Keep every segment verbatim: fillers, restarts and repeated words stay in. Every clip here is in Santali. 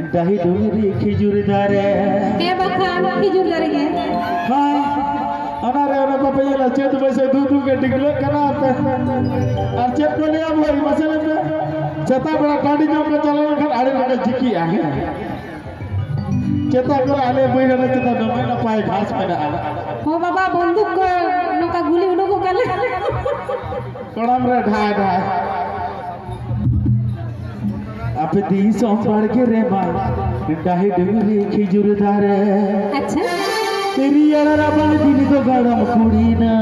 ᱰᱟᱹᱦᱤ ᱰᱩᱝᱨᱤ ᱠᱷᱤᱡᱩᱨ ᱫᱟᱨᱮ᱾ ᱦᱮᱸ ᱵᱟᱠᱷᱟᱱ ᱠᱷᱤᱡᱩᱨ ᱫᱟᱨᱮ ᱜᱮ᱾ ᱦᱳᱭ, ᱚᱱᱟᱨᱮ ᱚᱱᱟ ᱵᱟᱯᱮ ᱧᱮᱞᱟ, ᱪᱟᱹᱛ ᱵᱟᱹᱭᱥᱟᱹᱠᱷ ᱫᱷᱩ ᱫᱷᱩ ᱜᱮ ᱰᱤᱜᱽᱞᱟᱹᱜ ᱠᱟᱱᱟ ᱯᱮ᱾ ᱟᱨ ᱪᱮᱫ ᱠᱚ ᱞᱟᱹᱭᱟ ᱵᱷᱟᱹᱭ, ᱢᱟᱥᱮ ᱞᱟᱹᱭ ᱯᱮ? ᱥᱮᱛᱟᱜ ᱵᱮᱲᱟ ᱴᱟᱺᱰᱤ ᱧᱚᱜ ᱠᱚ ᱪᱟᱞᱟᱣ ᱞᱮᱱᱠᱷᱟᱱ ᱟᱹᱰᱤ ᱨᱟᱸᱜᱟᱣ ᱡᱤᱠᱤᱜᱼᱟ, ᱦᱮᱸ᱾ ᱪᱮᱛᱟᱜ ᱠᱚᱨᱮ ᱟᱞᱮ ᱵᱟᱹᱭᱦᱟᱹᱲ ᱨᱮ ᱪᱮᱛᱟᱜ ᱫᱚᱢᱮ ᱱᱟᱯᱟᱭ ᱜᱷᱟᱥ ᱢᱮᱱᱟᱜᱼᱟ᱾ ᱦᱚᱸ ᱵᱟᱵᱟ, ᱵᱚᱱᱫᱩᱠ ᱠᱚ ᱱᱚᱝᱠᱟ ᱜᱩᱞᱤ ᱩᱰᱩᱠᱚᱜ ᱠᱟᱱᱟ᱾ ᱠᱚᱲᱟᱢ ᱨᱮ ᱰᱷᱟᱭ ᱰᱷᱟᱭ᱾ ᱟᱯᱮ ᱫᱤᱥᱚᱢ ᱵᱟᱲᱜᱮ ᱨᱮᱢᱟ ᱰᱟᱹᱦᱤ ᱰᱩᱝᱨᱤ ᱠᱷᱤᱡᱩᱨ ᱫᱟᱨᱮ᱾ ᱟᱪᱪᱷᱟ᱾ ᱨᱮᱭᱟᱲ ᱨᱟᱵᱟᱝ ᱫᱤᱱ ᱫᱚ ᱜᱟᱲᱟᱢ ᱠᱩᱲᱤᱱᱟ᱾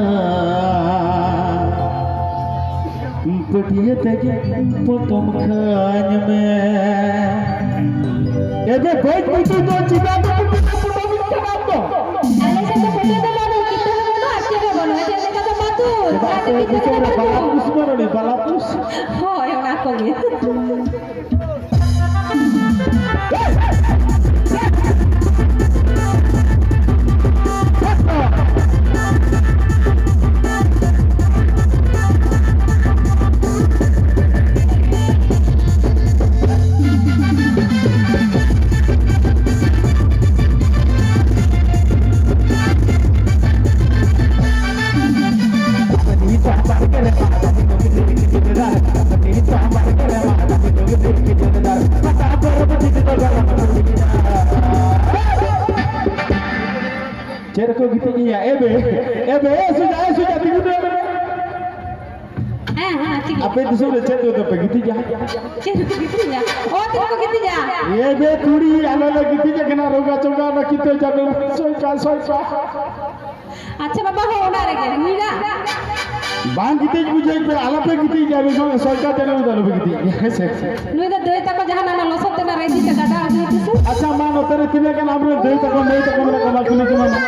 ᱯᱟᱹᱴᱭᱟᱹ ᱛᱮᱜᱮ ᱯᱚᱴᱚᱢ ᱠᱷᱟᱧ ᱢᱮ᱾ ᱮᱵᱮ ᱵᱟᱹᱧ ᱵᱩᱡᱷᱟᱹᱣ ᱫᱚ ᱪᱮᱫᱟᱜ ᱫᱚ ᱯᱟᱹᱴᱭᱟᱹ ᱛᱮ ᱯᱚᱴᱚᱢᱤᱧ ᱠᱟᱱᱟ ᱫᱚ? ᱟᱞᱮ ᱥᱮᱫ ᱫᱚ ᱯᱟᱹᱴᱭᱟᱹ ᱫᱚ ᱵᱟᱹᱱᱩᱜ, ᱠᱤᱛᱟᱹ ᱦᱚᱸ ᱵᱟᱹᱱᱩᱜ, ᱟᱨ ᱪᱮᱫ ᱦᱚᱸ ᱵᱟᱹᱱᱩᱜ᱾ ᱟᱞᱮ ᱥᱮᱫ ᱫᱚ ᱯᱟᱹᱴᱭᱟᱹ ᱫᱚ ᱵᱟᱹᱱᱩᱜ᱾ ᱵᱟᱞᱟ ᱯᱩᱥ ᱵᱟᱹᱱᱩᱜ, ᱵᱟᱞᱟ ᱯᱩᱥ᱾ ᱦᱳᱭ, ᱚᱱᱟ ᱠᱚᱜᱮ᱾ ᱪᱮᱫ ᱨᱮᱠᱚ ᱜᱤᱛᱤᱡ ᱜᱮᱭᱟ? ᱮ ᱵᱮ, ᱮ ᱵᱮ, ᱮ ᱥᱩᱡᱟ, ᱮ ᱥᱩᱡᱟ, ᱛᱤᱸᱜᱩ ᱛᱟᱭᱚᱢ ᱨᱮ᱾ ᱦᱮᱸ, ᱦᱮᱸ, ᱴᱷᱤᱠ ᱜᱮᱭᱟ᱾ ᱟᱯᱮ ᱫᱤᱥᱚᱢ ᱨᱮ ᱪᱮᱫ ᱠᱚ ᱛᱟᱯᱮ ᱜᱤᱛᱤᱡᱟ? ᱪᱮᱫ ᱠᱚ ᱜᱤᱛᱤᱡᱟ? ᱚ, ᱛᱤᱱᱟᱹᱜ ᱠᱚ ᱜᱤᱛᱤᱡᱟ? ᱮ ᱵᱮ ᱛᱩᱲᱤ, ᱟᱞᱮ ᱞᱮ ᱜᱤᱛᱤᱡ ᱟᱠᱟᱱᱟ, ᱨᱚᱜᱟ ᱪᱚᱸᱜᱟ, ᱚᱱᱟ ᱠᱤᱛᱟᱹ ᱡᱟᱹᱱᱩᱢ, ᱥᱚᱭᱠᱟ, ᱥᱚᱭᱠᱟ᱾ ᱟᱪᱪᱷᱟ ᱵᱟᱵᱟ, ᱦᱚᱸ ᱚᱱᱟ ᱨᱮᱜᱮ, ᱱᱩᱭ ᱫᱟ᱾ ᱵᱟᱝ ᱜᱤᱛᱤᱡ ᱵᱩᱡᱷᱟᱹᱣ ᱯᱮ, ᱟᱞᱚᱯᱮ ᱜᱤᱛᱤᱡ ᱜᱮᱭᱟ, ᱢᱤᱫ ᱥᱚᱸᱜᱮ ᱥᱚᱭᱠᱟ ᱪᱟᱹᱞᱩ ᱫᱚ ᱟᱞᱚᱯᱮ ᱜᱤᱛᱤᱡ ᱜᱮᱭᱟ, ᱦᱮᱸ ᱥᱮ? ᱱᱩᱭ ᱫᱚ ᱫᱟᱹᱭ ᱛᱟᱠᱚ ᱡᱟᱦᱟᱸ ᱚᱱᱟ ᱞᱚᱥᱚᱫ ᱛᱮ ᱚᱱᱟ ᱨᱮ ᱤᱫᱤ ᱠᱟᱜ ᱜᱟᱰᱟ ᱟᱹᱜᱩᱭ ᱯᱮᱥᱮ᱾ ᱟᱪᱪᱷᱟ, ᱢᱟ ᱱᱚᱛᱮ ᱨᱮ ᱛᱤᱱᱟᱹᱜ ᱜᱟᱱ ᱟᱢᱨᱮᱱ ᱫᱟᱹᱭ ᱛᱟᱠᱚ, ᱢᱟᱹᱭ ᱛᱟᱠᱚ ᱢᱮᱱᱟᱜ ᱠᱚᱣᱟ, ᱢᱟ ᱠᱩᱞᱤ ᱠᱚᱢᱮ ᱢᱟ᱾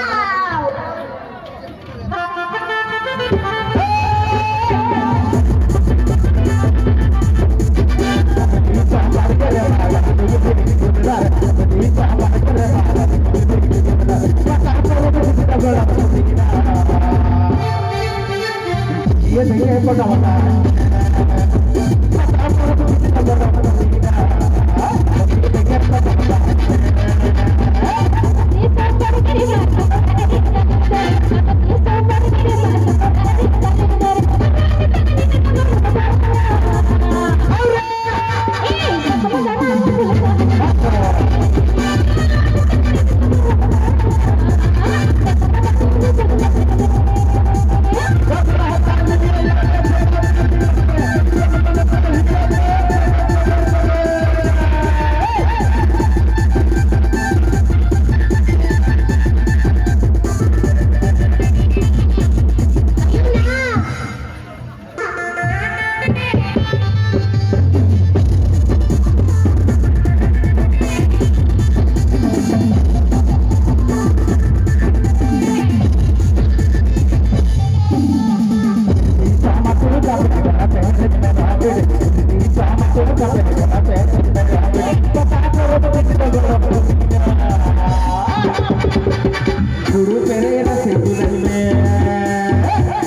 ᱜᱩᱨᱩ ᱯᱮᱨᱮᱡ ᱨᱟᱥᱮ ᱫᱩᱞᱟᱹᱲ ᱢᱮ᱾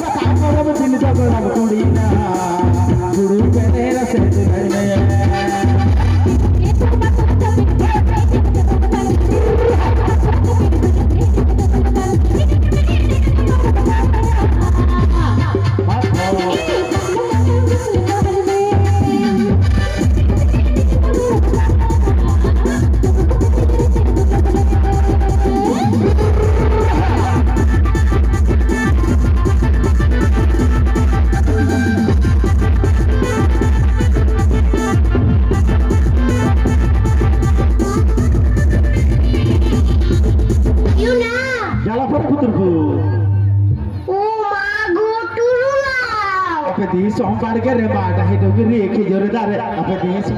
ᱯᱟᱛᱟ ᱯᱚᱨᱚᱵᱽ ᱫᱤᱱ ᱫᱚ ᱜᱚᱲᱚᱢ ᱠᱩᱲᱤ ᱱᱟ᱾ ᱜᱩᱨᱩ ᱯᱮᱨᱮᱡ ᱨᱟᱥᱮ ᱫᱩᱞᱟᱹᱲ ᱢᱮ᱾ ᱡᱟᱞᱟ ᱯᱚᱨ ᱯᱩᱛᱩᱨ ᱠᱚ᱾ ᱳ ᱢᱟ ᱜᱳ ᱴᱩᱨᱩᱞᱟ᱾ ᱟᱯᱮ ᱫᱤᱥᱚᱢ ᱵᱟᱲᱜᱮ ᱨᱮ ᱢᱟ ᱰᱟᱹᱦᱤ ᱰᱩᱝᱨᱤ ᱠᱷᱤᱡᱩᱨ ᱫᱟᱨᱮ, ᱟᱯᱮ ᱫᱤᱥᱚᱢ᱾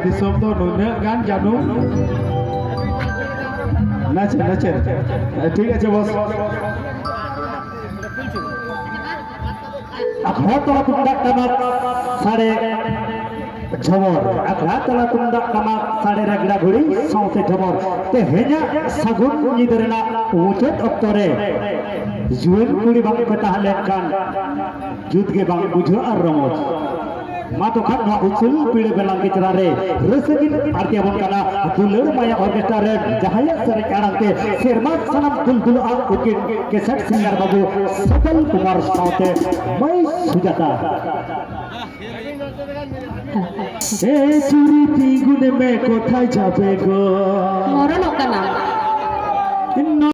ᱫᱤᱥᱚᱢ ᱫᱚ ᱱᱩᱱᱟᱹᱜ ᱜᱟᱱ ᱡᱟᱹᱱᱩᱢ᱾ ᱱᱟᱪᱮ, ᱱᱟᱪᱮ᱾ ᱴᱷᱤᱠ ᱟᱪᱷᱮ ᱵᱚᱥ᱾ ᱟᱠᱷᱲᱟ ᱛᱟᱞᱟ ᱛᱩᱢᱫᱟᱜ ᱴᱟᱢᱟᱠ ᱥᱟᱰᱮ ᱡᱷᱚᱢᱚᱨ, ᱟᱠᱷᱲᱟ ᱛᱟᱞᱟ ᱛᱩᱢᱫᱟᱜ ᱴᱟᱢᱟᱠ ᱥᱟᱰᱮ ᱨᱮᱜᱽᱲᱟ ᱜᱷᱩᱲᱤ ᱥᱟᱶᱛᱮ ᱡᱷᱚᱢᱚᱨ᱾ ᱛᱮᱦᱮᱧᱟᱜ ᱥᱟᱹᱜᱩᱱ ᱧᱤᱫᱟᱹ ᱨᱮᱱᱟᱜ ᱢᱩᱪᱟᱹᱫ ᱚᱠᱛᱚ ᱨᱮ ᱡᱩᱣᱟᱹᱱ ᱠᱩᱲᱤ ᱵᱟᱝ ᱯᱮ ᱛᱟᱦᱮᱸ ᱞᱮᱱᱠᱷᱟᱱ ᱡᱩᱛ ᱜᱮ ᱵᱟᱝ ᱵᱩᱡᱷᱟᱹᱜᱼᱟ ᱨᱚᱢᱚᱡᱽ᱾ ᱢᱟ ᱛᱚᱠᱷᱟᱱ ᱱᱚᱣᱟ ᱩᱥᱩᱞ ᱯᱤᱲᱟᱹ ᱵᱮᱞᱟᱝ ᱜᱮᱪᱨᱟ ᱨᱮ ᱨᱟᱹᱥᱠᱟᱹ ᱠᱤᱱ ᱟᱨ ᱛᱮᱵᱚᱱ ᱠᱟᱱᱟ ᱫᱩᱞᱟᱹᱲ ᱢᱟᱭᱟ ᱚᱨᱠᱮᱥᱴᱨᱟ ᱨᱮ ᱡᱟᱦᱟᱸᱭᱟᱜ ᱥᱮᱨᱮᱧ ᱟᱲᱟᱝ ᱛᱮ ᱥᱮᱨᱢᱟ ᱥᱟᱱᱟᱢ ᱫᱩᱞ ᱫᱩᱞᱟᱜᱼᱟ ᱩᱱᱠᱤᱱ ᱠᱮᱥᱮᱴ ᱥᱤᱝᱜᱟᱨ ᱵᱟᱹᱵᱩ ᱥᱚᱛᱚᱞ ᱠᱩᱢᱟᱨ ᱥᱟᱶᱛᱮ ᱢᱟᱹᱭ ᱥᱩᱡᱟᱛᱟ᱾ ᱮ ᱪᱩᱨᱤ ᱛᱤᱸᱜᱩᱱ ᱢᱮ ᱠᱚᱛᱷᱟᱭ ᱡᱟᱵᱮ ᱜᱚ᱾ ᱢᱚᱨᱚᱱᱚᱜ ᱠᱟᱱᱟ᱾